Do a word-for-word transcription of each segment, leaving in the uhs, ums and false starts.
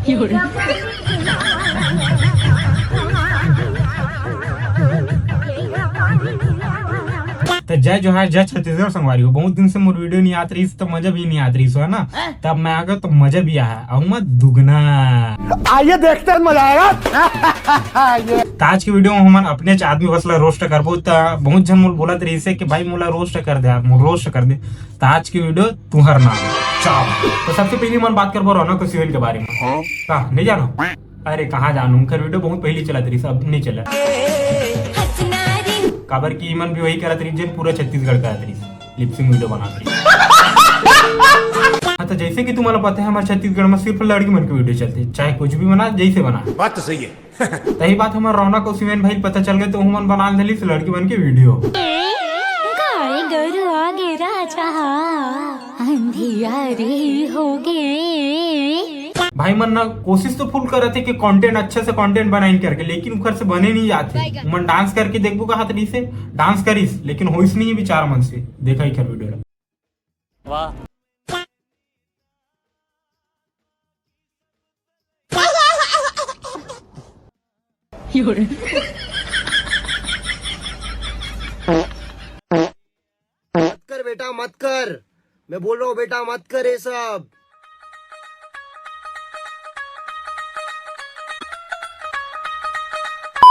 तो जय जोहार, जय छत्तीसगढ़ संगवारी हो। बहुत दिन से मोर वीडियो नहीं आत रहीस, तो मजा भी नहीं आत रहीस, है ना? तब मैं आ गया तो मजा भी आया, अउ मैं दुगना। आइए देखते हैं, मजा आएगा। तो आज के वीडियो में हमन अपने च आदमी बस ला रोस्ट करबो। त बहुत झन मोला बोलत रहीस हे कि भाई मोला रोस्ट कर दे यार, मोला रोस्ट कर दे। त आज के वीडियो तुहर नाम। चल, तो सबसे पहले हमन बात करबो रौनक अउ शिवेन के बारे में। का नहीं जानो? अरे कहाँ जानू, उनकर वीडियो बहुत पहले चलत रहीस, अब नहीं चलत। काबर कि इमन भी वही करत रहीस जेन पूरा छत्तीसगढ़ करत रहीस, लिपसिंग वीडियो बनात रहीस। हाँ, तो जैसे कि तुम्हारा पता है, हमारे छत्तीसगढ़ में सिर्फ लड़की मन के वीडियो चलते, चाहे कुछ भी बना, जैसे बना। बात तो सही है। तही बात हमारे रौनक अउ शिवेन भाई पता चल गए, तो उमन बना देलिस लड़की मन के वीडियो। गाय गरु आगे राजा, अंधियारी हो गे। भाई मन ना कोशिश तो फुल करत हे कि कंटेंट, अच्छा से कंटेंट बनाइन करके, लेकिन उखर से बने नहीं जात हे। उमन डांस करके देखबो कहत रहीस हे, डांस करिस, लेकिन होइस नहीं हे बिचारा मन से। देखा ही खैर वीडियो ला। वाह। मत कर बेटा, मत कर। मैं बोल रहा हूँ बेटा, मत कर ये सब।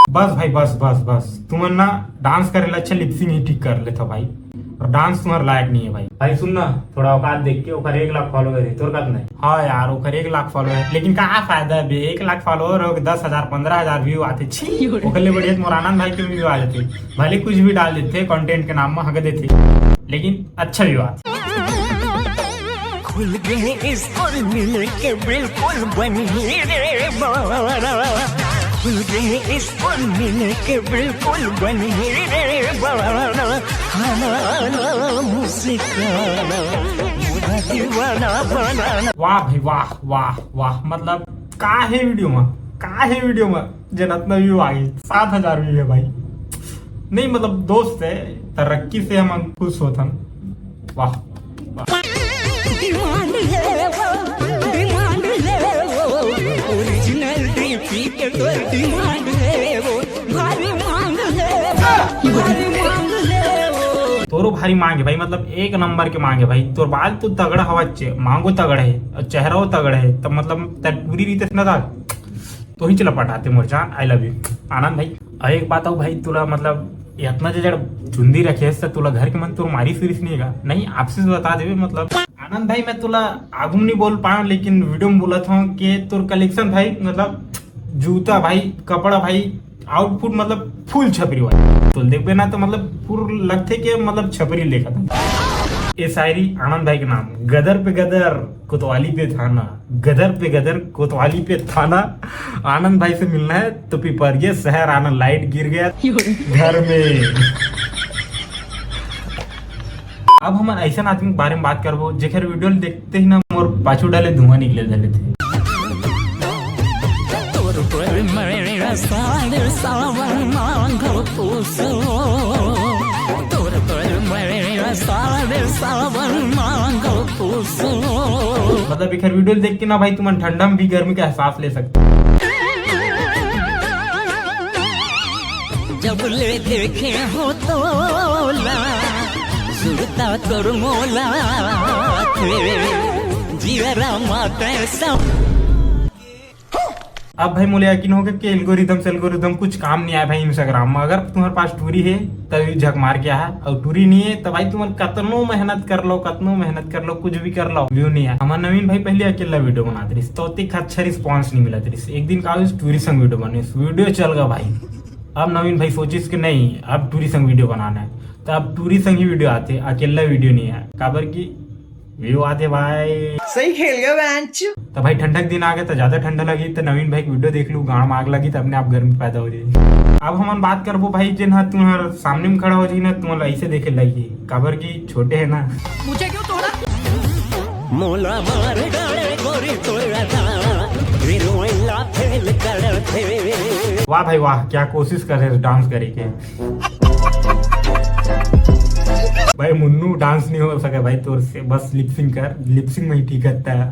बस भाई, बस, बस, बस। तुमन ना डांस करे ला अच्छा, लिपसिंग ही ठीक कर लेथव भाई। और डांस तुम्हारे लायक नहीं है भाई। भाई सुन ना, थोड़ा औकात देख के, ओकर एक लाख फॉलोअर है, तोर कतना है? हाँ यार, ओकर एक लाख फॉलोअर है, लेकिन का फायदा है बे? एक लाख फॉलोअर हो, दस हजार, पन्द्रह हजार व्यू आते, छी। ओकर ले बढ़िया तो मोर आनंद भाई के व्यू आ जाते, भले कुछ भी डाल देते कंटेंट के नाम में, हक देते, लेकिन अच्छा व्यू आते। खुल गए स्कूल मिल के बिल्कुल बनी रे बड़ा। खुल गए स्कूल मिल के बिल्कुल बनी रे बड़ा। खाना मुस्काना, मुझे दीवाना बनाना। वाह भाई वाह, वाह वाह, मतलब का हे वीडियो में, का हे वीडियो में, जेन अतना व्यू आ गई, सात हजार व्यू है भाई। नहीं मतलब दोस्त है, तरक्की से हम खुश होथन। वाह। डिमांड है वो, डिमांड है वो, ओरिजिनल डीपी के तो डिमांड है वो, भारी मांग है वो, भारी मांग है वो। तोरो भारी मांग है भाई, मतलब एक नंबर के मांग है भाई। तोर बाल तो तगड़ा हवा चे, मांगो तगड़ा है और चेहरा तगड़ा है, तब मतलब तै टूरी रहितेस ना ता, तो ही चला पटाते मोर जान, I love you आनंद भाई। और एक बात हो भाई, तुला मतलब इतना जे जड़ चुंदी रखे है, तुला घर के मन तोर मारिस उरिस नहीं गा? नहीं, आपसे बता देवे, मतलब आनंद भाई, मैं तुला आगू नहीं बोल पाया, लेकिन वीडियो में बोलत हूँ कि तोर कलेक्शन भाई, मतलब जूता भाई, कपड़ा भाई, आउटफिट मतलब फुल छपरी वाला। तो देखबे ना तो मतलब पूरा लगथे के मतलब छपरी लेखा था। ये शायरी आनंद भाई के नाम, गदर पे गदर, कोतवाली पे थाना, गदर पे गदर, कोतवाली पे थाना। आनंद भाई से मिलना है तो पिपरिया शहर आना, लाइट गिर गया घर में। अब हमन ऐसन आदमी के बारे में बात करबो, जेकर वीडियो ल देखते ही ना मोर पाछू डाले धुआं निकले धरे थे। तोर पर मेरा साल सावन मांगो पूछो, तोर पर मेरा साल सावन मांगो पूछो। मतलब एकर वीडियो ल देख के ना भाई तुमन ठंडा में भी गर्मी का एहसास ले सकते हो। जब ले देखे हो तोला, जुड़ता तोर मोला, जियरा माते सब। अब भाई मोला यकीन हो गया कि एल्गोरिदम से एल्गोरिदम कुछ काम नहीं आया भाई Instagram में। अगर तुम्हारे पास टूरी है तब झक मार के आहा, और टूरी नहीं है तो भाई तुमन कतनो मेहनत कर लो, कतनो मेहनत कर लो, कुछ भी कर लो, व्यू नहीं आया। हमार नवीन भाई पहले अकेला वीडियो बनाते रहिस तो ओतेक अच्छा रिस्पॉन्स नहीं मिलत रहिस। एक दिन का हुइस, टूरी संग वीडियो बनिस, वीडियो चल गया भाई। अब नवीन भाई सोचिस कि नहीं, अब टूरी संग वीडियो बनाना है, तो अब टूरी संग ही वीडियो आते, अकेला वीडियो नहीं आया, काबर कि व्यू आते भाई। सही खेल गया बेंच। तो भाई ठंडा के दिन आ गया तो ज्यादा ठंडा लगी, तो नवीन भाई की वीडियो देख लू, गाँव में आग लगी तो अपने आप गर्मी पैदा हो जाएगी। अब हमन बात करबो भाई, जेन हा तुम्हारे सामने में खड़ा हो जाही ना, तुम्हारा ऐसे देखे लगी, काबर कि छोटे है ना। मुझे क्यों तोड़ा? मोला मार डाले गोरी तोरा दा, हीरोइन ला फेल कर दे। वाह भाई वाह, क्या कोशिश करे डांस करे के। भाई मुन्नू, डांस नहीं हो सके भाई तोर से, बस लिपसिंग कर, लिपसिंग में ही ठीक रहता है।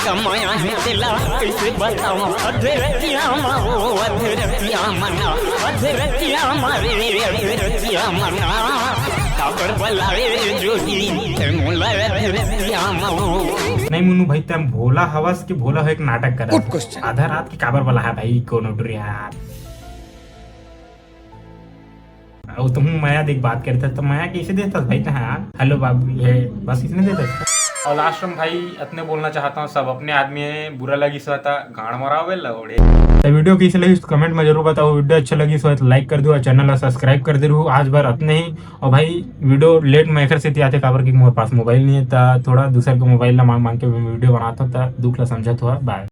कमाया है तेला कैसे बताऊं, अधरतिया मा हो, अधरतिया मना, अधरतिया मा रे, अधरतिया मना, काबर बलावे जोगी, ते मोला अधरतिया मा हो। नहीं मुन्नू भाई, तैं भोला हवस कि भोला हो एक नाटक कर। Good question। आधा रात के काबर बला है भाई कोनो टुरी यार। अउ तुहूं मया देख बात करत हस, त मया कैसे देथस भाई तहां? हेलो बाबू, ये बस इसने देथस। और लास्ट में भाई इतने बोलना चाहता हूँ, सब अपने आदमी है, बुरा लगी सो ता गांड मरावे लौड़े। तो वीडियो कैसे लगी तो कमेंट में जरूर बताओ, वीडियो अच्छा लगी सो तो लाइक कर दो और चैनल ला सब्सक्राइब कर दे रहू। आज बार इतने ही। और भाई वीडियो लेट में एकर सेती आथे, काबर कि मोर पास मोबाइल नहीं है, त थोड़ा दूसर के मोबाइल ला मांग मांग के वीडियो बनाता हूँ, त दुख ला समझत हुआ। बाय।